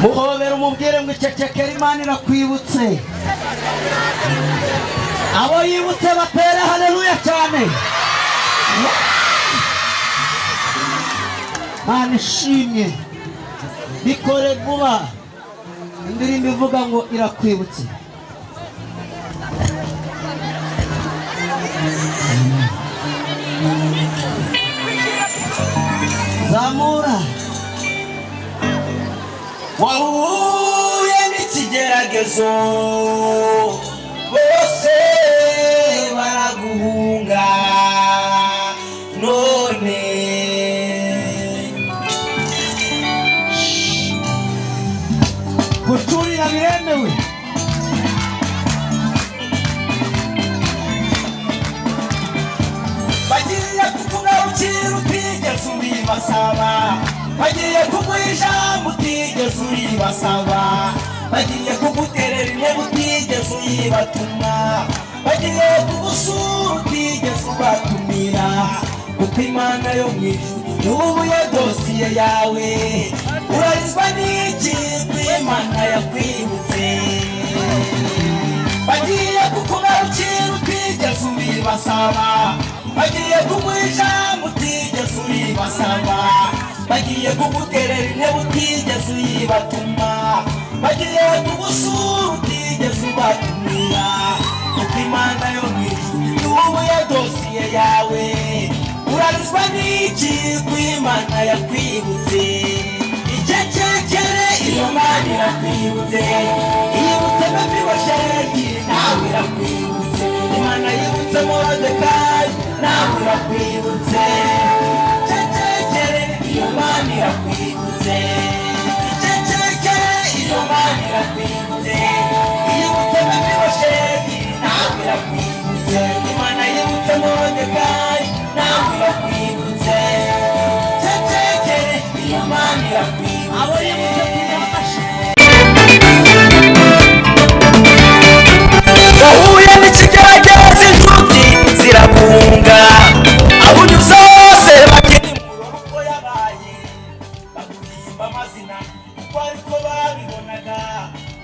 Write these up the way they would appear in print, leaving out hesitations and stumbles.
Muhobera umubwire ngo icecekere, Imana irakwibutse. Abo yibutse batere haleluya cyane. Mana ishimye, bikore vuba. Indirimbo ivuga ngo irakwibutse. Zamura. Wahuye n'ikigeragezo, bose baraguhunga, none Gucurira biremewe. Bagiye kukugarukira utigeze ubibasaba, bagiye kuguha ijambo utigeze uribasaba, bagiye kuguterera intebe utigeze uyibatuma, bagiye kugusura utigeze ubatumira, kuko Imana yo mu ijuru yubuye dosiye yawe. Urarizwa n'iki ko Imana yakwibutse? Bagiye kukugarukira utigeze ubibasaba, bagiye kuguha ijambo utigeze uribasaba, bagiye kuguterera intebe utigeze uyibatuma, bagiye kugusura utigeze ubatumira, kuko Imana yo mu ijuru yubuye dosiye yawe. Urarizwa n'iki ko Imana yakwibutse? Icecekere, iyo Mana irakwibutse. Yibutse Mefibosheti, nawe irakwibutse. Imana yibutse Morodekayi, nawe irakwibutse. Icecekere, iyo Mana irakwibutse. Icecekere, iyo Mana irakwibutse. Yibutse Mefibosheti, nawe irakwibutse. Imana yibutse Morodekayi, nawe irakwibutse. Icecekere, iyo Mana irakwibutse. Abo yibutse kugira amashyi. Wahuye n'ikigeragezo, inshuti ziraguhunga, aho unyuze hose bakiri murora uko yabaye, baguhimba amazina kuko ariko babibonaga,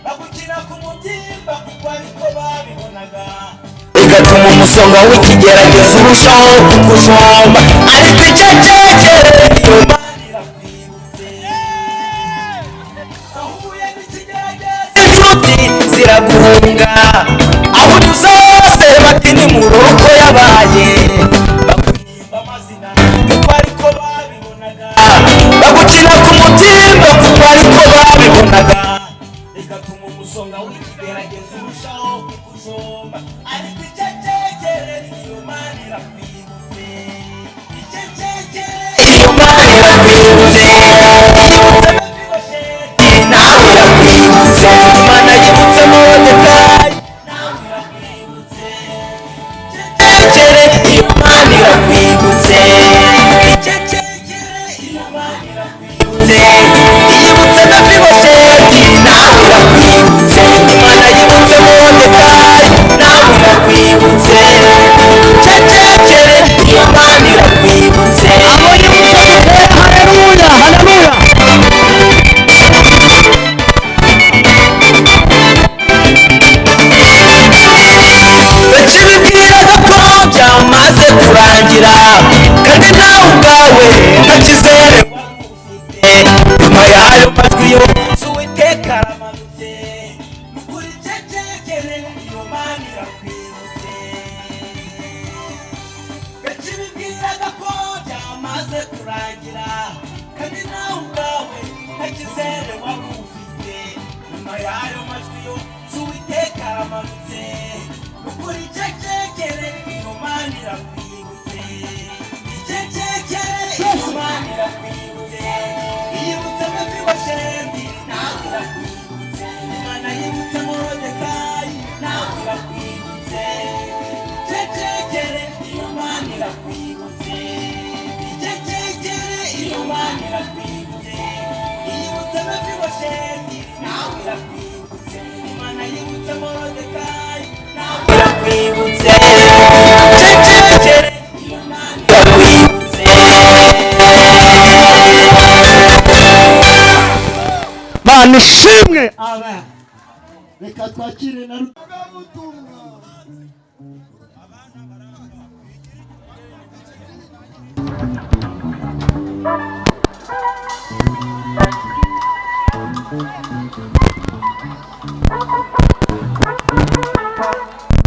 bagukina ku mubyimba kuko ariko babibonaga, bigatuma umusonga w'ikigeragezo urushaho kukujomba. Ariko icecekere, iyo Mana irakwibutse. Wahuye n'ikigeragezo, inshuti ziraguhunga, aho unyuze hose bati ni mu rugo yabaye, baguhimba amazina kuko ariko babibonaga, bagukina ku mubyimba kuko ariko babibonaga, bigatuma umusonga w'ikigeragezo urushaho kukujomba. Ariko icecekere, iyo Mana irakwibutse. Icecekere, iyo Mana irakwibutse. Yibutse Mefibosheti, nawe irakwibutse. Imana yibutse Morodekayi, nawe irakwibutse. Icecekere, iyo Mana irakwibutse. Icecekere, iyo Mana irakwibutse. Yibutse Mefibosheti, nawe irakwibutse. Imana yibutse Morodekayi, nawe irakwibutse. Icecekere, iyo Mana irakwibutse. Abo yibutse gutere haleluya, haleluya. Benshi bibwiraga ko byamaze kurangira, kandi nawe ubwawe nta cyizere wari ufite. Nyuma y'ayo majwi yose, Uwiteka aramanutse. Ni ukuri, icecekere, iyo Mana irakwibutse. Benshi bibwiraga ko byamaze kurangira, kandi nawe ubwawe nta cyizere wari ufite. Nyuma y'ayo majwi yose, Uwiteka aramanutse. Ni ukuri, icecekere, iyo Mana irakwibutse. Icecekere, iyo Mana irakwibutse. Yibutse Mefibosheti, nawe irakwibutse. Imana yibutse Morodekayi, nawe irakwibutse. Icecekere, iyo Mana irakwibutse. Icecekere, iyo Mana irakwibutse. Yibutse Mefibosheti, nawe irakwibutse. Imana yibutse Morodekayi, nawe irakwibutse. Icecekere, iyo Mana irakwibutse. Mana. Imana ishimwe, amen. Reka twakire na